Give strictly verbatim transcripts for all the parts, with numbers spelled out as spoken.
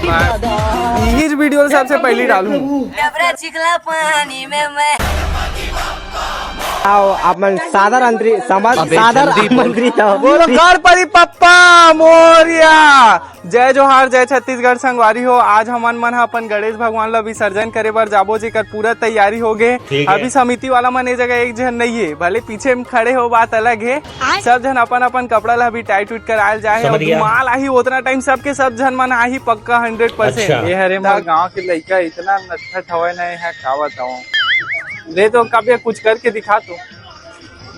इही वीडियो सबसे पहली डालूं। डबरा चिखला पानी में मैं। आओ, अपन सादर अंतरी समझ, अबे सादर जल्दी बोल। आमंत्रित हो। बोलो गणपति पप्पा मोरिया। जय जोहार, जय छत्तीसगढ़ संगवारी हो। आज हमन मन ह अपन गणेश भगवान ला विसर्जन करे बर जाबो, जेकर पूरा तैयारी हो गे। ठीक है। अभी समिति वाला मन ए जगह एक झन नहीं है, भले पीछे में खड़े हो, बात अलग है। सब झन अपन अपन कपड़ा ला अभी टाइट उइट करायल जाए हे। समझ गया। धुमाल आही, उतना टाइम सबके सब झन मन आही पक्का हंड्रेड परसेंट। अच्छा। ये हरे मोर गांव के लइका इतना नटखट हवय ना, यहाँ का बताऊं। ले तो काव्या कुछ करके दिखा तो,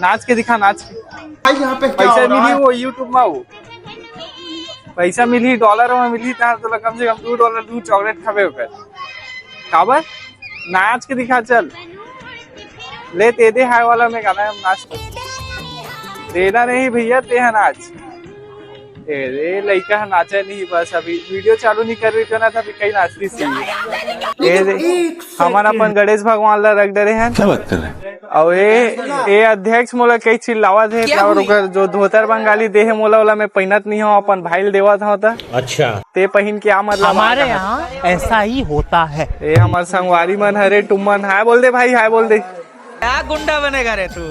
नाच के दिखा, नाच के। भाई, यहाँ पे क्या पैसा हो रहा मिली है? वो YouTube में, वो पैसा मिली, डॉलर में मिली, तहां तोला कम से कम दू डॉलर दू चॉकलेट खाबे ओकर। काबर? नाच के दिखा, चल। ले, तेदे हाय वाला में गाना है, हम नाच कर। तेना नहीं भैया, ते है नाच। ए रे, लइका ह नाचे नहीं, बस अभी वीडियो चालू नहीं कर रही तो ना, तभी कहीं नाच रही सी। ए रे, हमन अपन गणेश भगवान ला रख डरे हैं। क्या बात कर रहे हैं? अउ ए, ए अध्यक्ष मोला कई चिल्लावत हे, क्या काबर हुई? ओकर जो धोतर बंगाली दे हे मोला, ओला मैं पहिनत नहीं हूँ, अपन भाई ल देवत हूँ त। अच्छा। ते पहिन के आ, मतलब हमारे यहाँ ऐसा ही होता है। ए हमर संगवारी मन हरे, टुम्मन, हाय बोल दे भाई, हाय बोल दे। क्या गुंडा बनेगा रे तू?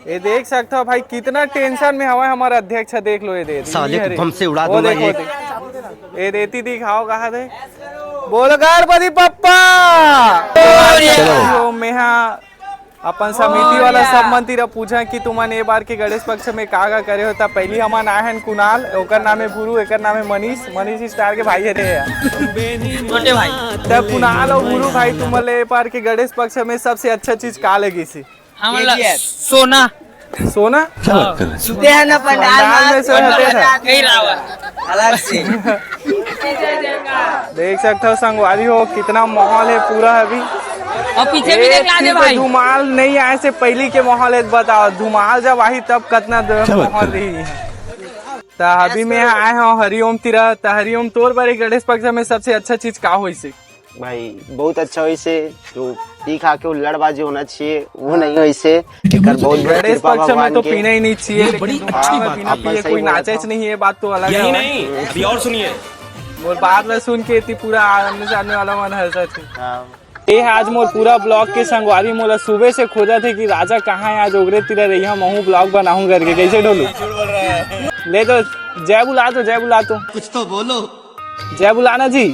ए देख सकत हो भाई, कितना टेंशन में हवय हमर अध्यक्ष, देख लो, ए दे, साले को हरे। बम से उड़ा वो दूंगा देख, ये। वो देख। ए देती दिखाओ कहा दे। बोलो गणपति पप्पा। चलो। मेहा अपन समिति वाला सब मन तीरा पूछा कि तुमन ए बार के गणेश पक्ष में का का करे हो। त पहली हमन आए हन कुणाल, ओकर नाम है भुरू, एकर नाम है मनीष, मनीष स्टार के भाई हरे यार। छोटे भाई। त कुणाल और भुरू भाई, तुमन ले ए बार के गणेश पक्ष में सबसे अच्छा चीज का लगी सी? हमला सोना। सोना? सुते हैं ना पंडाल पंडाल में में, सोते हैं। कहीं रावत। अलग से। देख सकते हो संगवारी हो, कितना माहौल है पूरा अभी। और पीछे भी देख लाने भाई। धुमाल नहीं आए से पहली के माहौल है, बताओ, धुमाल जब आई तब कितना द-, माहौल रही है। त अभी मैं आए हूँ हरिओम तीरा। त हरिओम, तोर बारे गणेश पक्ष में सबसे अच्छा चीज का होइसे? भाई, बहुत अच्छा होइसे, जो पी खा के हुल्लड़बाजी होना चाहिए, वो नहीं होइसे। एकर बहुत बहुत गणेश कृपा पक्ष में भगवान तो के। पीना ही नहीं चाहिए, ये लेकिन बड़ी अच्छी बात है। पीना पिए कोई नाचे नहीं, ये बात तो अलग है। यही नहीं, अभी और सुनिए। मोर बात ला सुन के इतनी पूरा आमने सामने वाला मन हंसत हे। हाँ। ये आज मोर पूरा ब्लॉग के संगवारी मोला सुबह से खोजत हे कि राजा कहाँ है, आज ओकरे तीरा रही हम, महूँ ब्लॉग बनाहूँ करके। कैसे ढोलू? ले तो जय बुला तो, जय बुला तो। कुछ तो बोलो। जय बुलाना जी।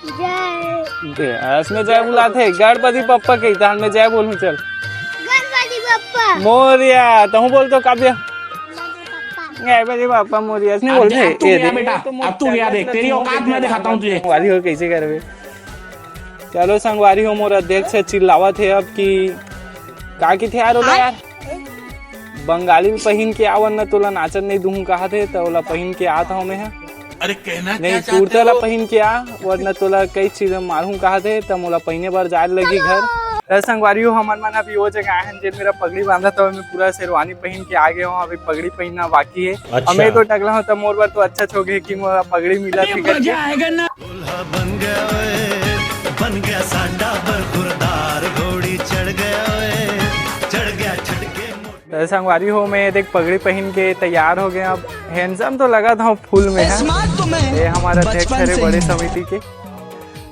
जय। दे, इसमें जय बुलाते हैं, गणपति पप्पा के, तो मैं जय बोलूं, चल। गणपति पप्पा। मोरिया, तो हूँ बोल तो काव्य। गणपति पप्पा। गणपति पप्पा मोरिया, इसने अब बोलते हैं, अब तू ये गया देख। बेटा, तो अब तू गया देख, तेरी औकात मैं दिखाता हूँ तुझे। वाली हो कैसे करबे? चलो संगवारी हो, मोर अध्यक्ष चिल्लावत है अब कि का की थे यार, ओला यार? बंगाली में पहिन के आवन न, तोला नाचन नहीं दूहूं कहा थे, त ओला पहिन के आत हूँ मैं। अरे कहना नहीं, क्या चाहते कुर्ता ला हो? पहिन के आ, वरना तोला कई चीज मारहूं कहा थे, त मोला पहिने बर जाए लगी घर। त संगवारी हो, हमन मन अभी वो जगह आए हैं, जेन मेरा पगड़ी बांधा था, मैं पूरा शेरवानी पहिन के आ गया हूँ। अभी पगड़ी पहिनना बाकी है। अच्छा। अब मैं तो टकला हूँ, त मोर बर तो अच्छा हो गया कि मोला पगड़ी मिला थी करके। दूल्हा बन गया ओए, बन गया सांडा बरखुरदार, घोड़ी चढ़ गया ओए, चढ़ गया छटके मोड़। त संगवारी हो, मैं देख पगड़ी पहिन के तैयार हो गया। अब हैंडसम तो लगा था फुल में है। ये हमारा अध्यक्ष हरे बड़े समिति के।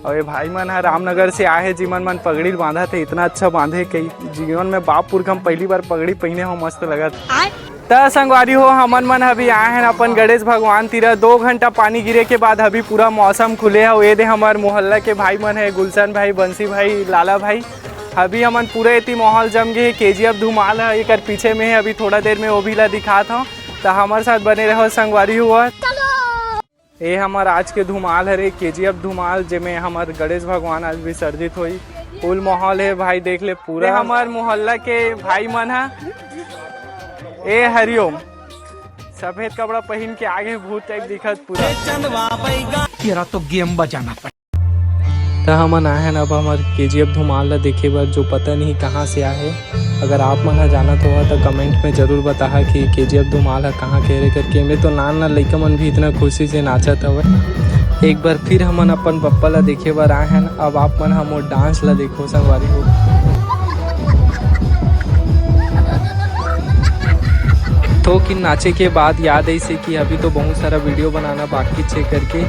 और ये भाई मन ह रामनगर से आए हे, जिमन मन पगड़ी बांधा थे, इतना अच्छा बांधे कि जीवन में बाप पुरख हम पहली बार पगड़ी पहिने हो, मस्त लगत। त संगवारी हो, हमन मन अभी आए हैं अपन गणेश भगवान तीरा। दो घंटा पानी गिरे के बाद अभी पूरा मौसम खुले है। ये दे हमार मोहल्ला के भाई मन है, गुलशन भाई, बंसी भाई, लाला भाई। अभी हमन पूरा एती माहौल जम गए है। केजीएफ धुमाल है एकर पीछे में है, अभी थोड़ा देर में वो भी ला दिखात हूँ, त हमारे साथ बने रहो संगवारी हो। ये हमर आज के धुमाल हरे, केजीएफ धुमाल, जेमे हमर गणेश भगवान आज विसर्जित होई। फुल माहौल हे भाई, देख ले पूरा। ये हमर मोहल्ला के भाई मन ह। ए हरिओम, सफेद कपड़ा पहिन के आगे भूत टाइप दिखत पूरा। तेरा तो गेम बजाना पड़ेगा। त हमन आए हन अब हमर केजीएफ धुमाल ला देखे बर, जो पता नहीं कहाँ से आए हे। अगर आप मन ह जानत होहा त कमेंट में जरूर बताहा कि केजीएफ धुमाल ह कहाँ के हरे करके। एमे तो नान नान लइका मन भी इतना खुशी से नाचत हवय। एक बार फिर हमन अपन पप्पा ला देखे बर आए हन। अब आप मन ह मोर डांस ला देखो संगवारी हो। थोकिन नाचे के बाद याद आइसे कि अभी तो बहुत सारा वीडियो बनाना बाकी छे करके।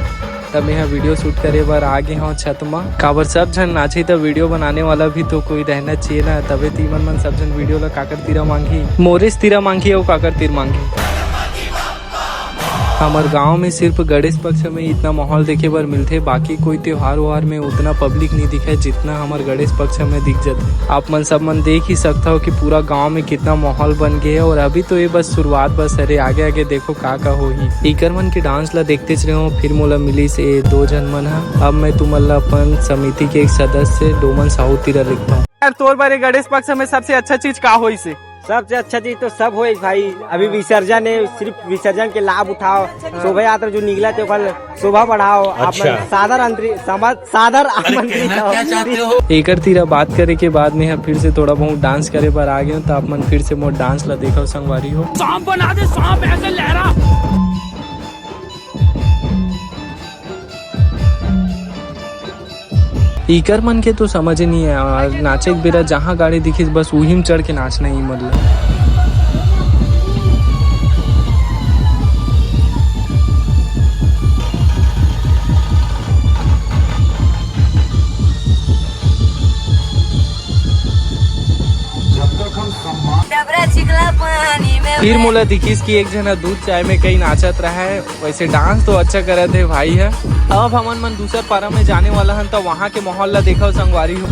तब मैं ह वीडियो शूट करे बर आ गे हव छत म। काबर सब झन नाचही त वीडियो बनाने वाला भी तो कोई रहना चाहिए ना, तबे तीमन मन सब झन वीडियो ला काकर तीरा मांगही, मोरेच तीरा मांगही अउ काकर तीर मांगही। हमर गांव में सिर्फ गणेश पक्ष में इतना माहौल देखे बर मिलथे, बाकी कोई त्योहार व्योहार में उतना पब्लिक नहीं दिखे जितना हमर गणेश पक्ष में दिख जाथे। आप मन सब मन देख ही सकथव कि पूरा गांव में कितना माहौल बन गए है। और अभी तो ये बस शुरुआत बस हरे, आगे आगे देखो का का होही। इकर मन के डांस ला देखतेच रहो, फिर मोला मिलिस ए दो झन मन ह। अब मैं तुमन ला अपन समिति के एक सदस्य डोमन साहू तीरा लिखता हूँ। यार, तोर बर ये गणेश पक्ष में सबसे अच्छा चीज का होइस हे? सबसे अच्छा चीज तो सब होइस भाई, अभी विसर्जन है, सिर्फ विसर्जन के लाभ उठाओ, शोभा यात्रा जो निकला थे ओकर शोभा बढ़ाओ। आप अच्छा। सादर अंतरी-, समझ, सादर आमंत्रित हो। एकर तीरा बात करे के बाद में ह फिर से थोड़ा बहुत डांस करे बर आ गए, तो आप मन फिर से मोर डांस ला देखो संगवारी हो। सांप बना दे, सांप ऐसे लहरा। इकर मन के तो समझ ही नहीं है यार, नाचे के बेरा जहाँ गाड़ी दिखिस बस उही में चढ़ के नाचना ही मतलब। डबरा चिखला पानी में फिर मोला दिखिस कि एक झन ह दूध चाय में कहीं नाचत रहा है। वैसे डांस तो अच्छा करत हे भाई है। अब हमन मन दूसर पारा में जाने वाला हन, तो वहाँ के माहौल ला देखव संगवारी हो।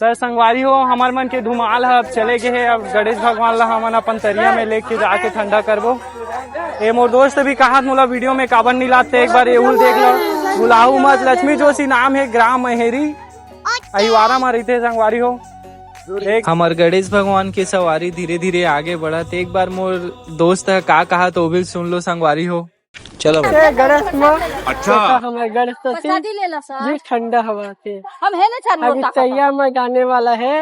त संगवारी हो, हमर मन के धुमाल ह अब चले गे हे। अब गणेश भगवान ला हमन अपन तरिया में लेके जाके ठंडा करबो। ए मोर दोस्त भी कहात मोला वीडियो में काबर नहीं लाते, एक बार एहू ल देख लो। भुलाहू मत, लक्ष्मी जोशी नाम है, ग्राम महेरी, अहिवारा म रहिथे संगवारी हो। देख। हमर गणेश भगवान के सवारी धीरे धीरे आगे बढ़त, एक बार मोर दोस्त ह का कहा तो भी सुन लो संगवारी हो। चलो भाई। ए गणेश म अच्छा। हमर गणेश तो प्रसादी ले ला सर। जी ठंडा हवा के। हम है ना चार अभी लोटा तैयार में जाने वाला है।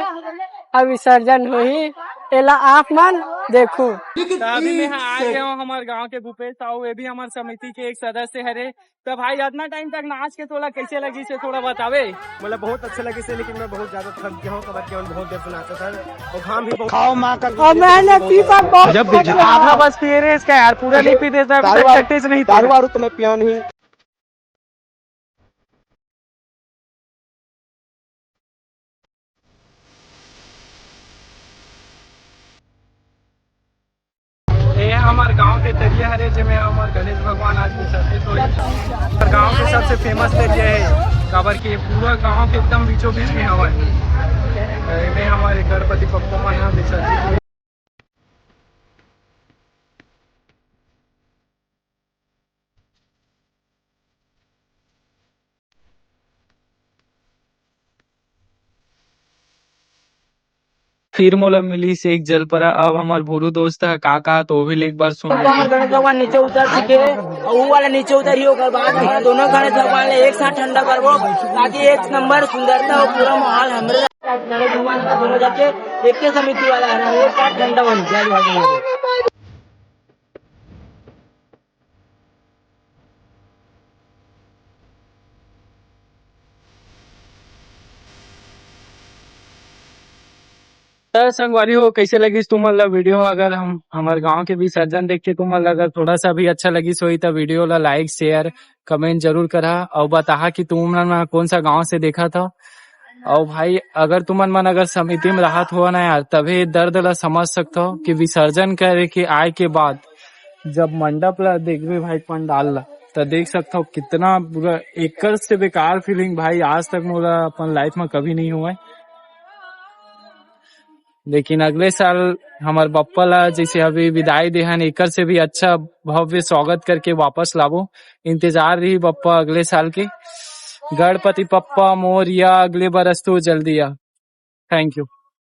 अब विसर्जन होही, एला आप मन देखो। त अभी मैं आ गया हूँ हमर गांव के भूपेश साहू, ये भी हमर समिति के एक सदस्य हरे। त भाई, अतना टाइम तक नाच के तोला कैसे लगिस हे, थोड़ा बतावे? मतलब बहुत अच्छा लगिस हे, लेकिन मैं बहुत ज्यादा थक गया हूँ, कबर के बहुत देर से नाचा था और घाम भी बहुत खाओ माँ का और मैंने पीपा बहुत गजब बेइज्जती। आधा बस पिए रहे इसका यार, पूरा नहीं पीते थे, अभी तक दारू वारू, practice नहीं थी। दारू वारू तो मैं पिया नहीं। ये हमर गांव के तरिया हरे, जेमे हमर गणेश भगवान आज विसर्जित होही। हमर गांव के सबसे famous तरिया है, काबर के पूरा गांव के एकदम बीचों बीच में हवय। एमे हमर गणपति बप्पा मन ह विसर्जित होही। फिर मोला मिलिस एक जलपरा। अब हमर भूरू दोस्त ह का कहा तो भी एक बार सुन लेते। गणेश भगवान नीचे उतर चुके हैं और वो वाला नीचे उतरी, ओकर बाद हम दोनों गणेश भगवान ला एक साथ ठंडा करबो, ताकि एक नंबर सुंदरता हो पूरा माहौल। हमरे गणेश भगवान का दोनों जाके एक के समिति वाला है ना, एक साथ ठंडा हो जाए। त संगवारी हो, कैसे लगिस तुमन ला वीडियो? अगर हम, हमर गांव के विसर्जन देख के तुमन ला अगर थोड़ा सा भी अच्छा लगिस होही, त वीडियो ला like, share, comment जरूर करहा और बताहा कि तुमन मन कौन सा गांव से देखत हव। और भाई, अगर तुमन मन अगर समिति में रहत हो ना यार, तभे दर्द ला समझ सकत हो कि विसर्जन करे के आए के बाद जब मंडप ला देखबे भाई, पंडाल ला, तो देख सकता हो कितना बुरा, एकर से बेकार फीलिंग भाई आज तक मोला अपन लाइफ में कभी नहीं हुआ है। लेकिन अगले साल हमर बप्पा ला जैसे अभी विदाई देहन, एकर से भी अच्छा भव्य स्वागत करके वापस लाबो। इंतजार रही बप्पा अगले साल के। गणपति बप्पा मोरिया, अगले बरस तो जल्दी आ। Thank you.